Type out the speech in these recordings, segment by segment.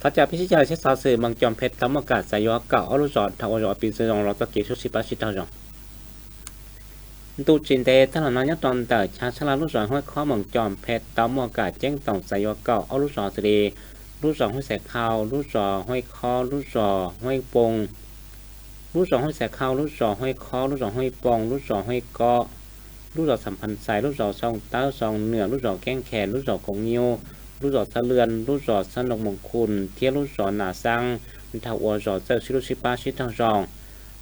Thov caw peb sib cog lus txhua xov xwm moos coj phem tau muaj kam txais yuav kaum ob lub zos dhau ua zos ua piv txwv zoo los txoj kev sib lub sib pab sib raug zoo. Ntu tsis ntev tag los no nyob rau ntawm chav Tshaj Laj lub zos Huab Khob moos coj phem tau muaj kam ceeb toom txais yuav kaum ob lub zos xws li lub zos Huab Xais Khau, lub zos Huab Khob, lub zos Huab Poo, lub zos Huab Xais Khau, lub zos Huab Khob, lub zos Huab Poo, lub zos Huab Kob, lub zos Xam Phas Xais, lub zos Xoo Tawb, Xoo Nwm, lub zos Keeb Khes, lub zos Koom Nyuj, lub zos Xab Lwaj, lub zos Xab Noog Moos Khun thiab lub zos Nas Xaab dhau ua zos txawj sib lub sib pab sib raug zoo.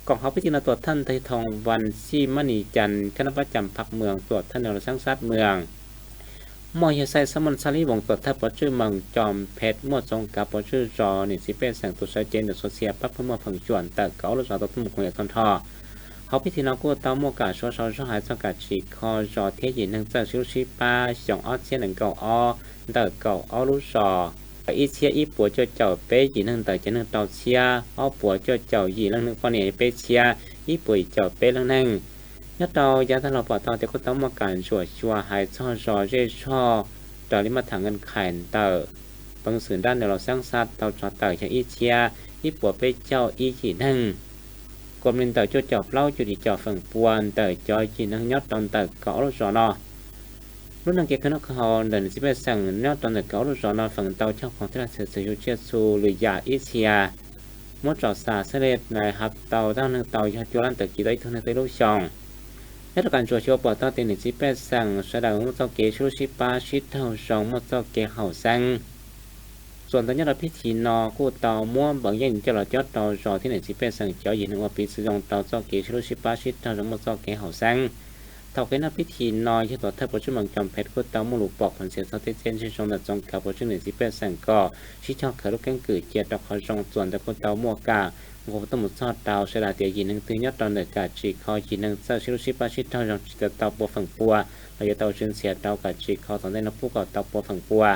Koom hauv pib tim no tuam thawj ntawg Thoo Vas Xij Mab Nis Cas, kab nab pab Cas Phaj Mws, tuam thawj ntawg Los Xeeb Xab Mws, muaj yawg Xais Xab Moos Xaj Lib Voos, tuam thawj pov tswj moos coj phem muaj txoov kav pov tswj zos niam txiv pej xeem tus sawv cev ntawm xua txhia pab pawg muaj feem xyuam ntawm kaum ob lub zos tau tuaj mus koom yam txog nrho. Hauv pib tim no kuj tau muaj kam suav sau zog hais txog kam tsim kho zos thiab yim neeg txawj sib lub sib pab xyoo ob txhiab nees nkaum ob ntawm kaum ob lub zos, ib txhiab ib puas cuaj caum peb yim neeg ntawm cov neeg rau txhiab ob puas cuaj caum yim leej neeg poj niam, peb txhiab ib puas yim caum peb leej neeg. Nyob rau yav tag los pom tau tias kuj tau muaj kam ntsuam xyuas hais txog zos zej zog raws li maj tham nkees khais ntawm peev xwm nrab nws Los Xeeb Xaj tau tso tawm yog ib txhiab ib puas peb caug ib yim neeg, kuam li ntawm cuaj caum plaub cuaj yim caum feem pua ntawm cov yim neeg nyob rau ntawm kaum ob lub zos no. Lub neej kev khwv noj khwv haus ntawm niam txiv pej xeem nyob rau ntawm kaum ob lub zos no feem ntau cog khoom thiab laj txhwm txhwm yug tsiaj txhu lwm yam ib txhia muab tsom xam xeb le ha tau tab neeg tau yog cua lab ntawm kiv tau ib tug neeg tau ib lub xyoos. Nyob rau kam ntsuam xyuas pom tau tias niam txiv pej xeem sawv daws muaj txoj kev sib lub sib pab sib raug zoo muaj txoj kev haum xeeb. Txuas ntawd nyob rau pib tim no kuj tau muab npeev yeej coj los cob rau zos thiab niam txiv pej xeem cov yim neeg ua piv txwv zoo rau txoj kev sib lub sib pab sib raug zoo muaj txoj kev haum xeeb. Thaum kev noj pib tim no yog tuam thawj pov tswj moos coj phem kuj tau muaj lus pom qhuas ntxias txog tej txiaj ntsig zoo ntawm txoov kav pov tswj niam txiv pej xeem kom sib cog khawv lub keeb kwm cia rau qhov zoo. Txuas ntawd kuj tau muaj kam nqua tuaj mus txog rau sawv daws tias yim neeg twg nyob rau ntawm kam tsim kho yim neeg txawj sib lub sib pab sib raug zoo tsis tau tau pua feem pua los yuav tau tswv ntxias rau kam tsim kho tom ntej no pub kom tau pua feem pua,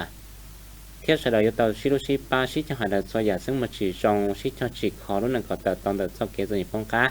thiab sawv daws yuav tau sib lub sib pab sib cog hais daws txhua yam xeeb muag tsim zoo sib cog tsim kho lub neej kom tawm tau ntawm txoj kev txom nyem poob qab.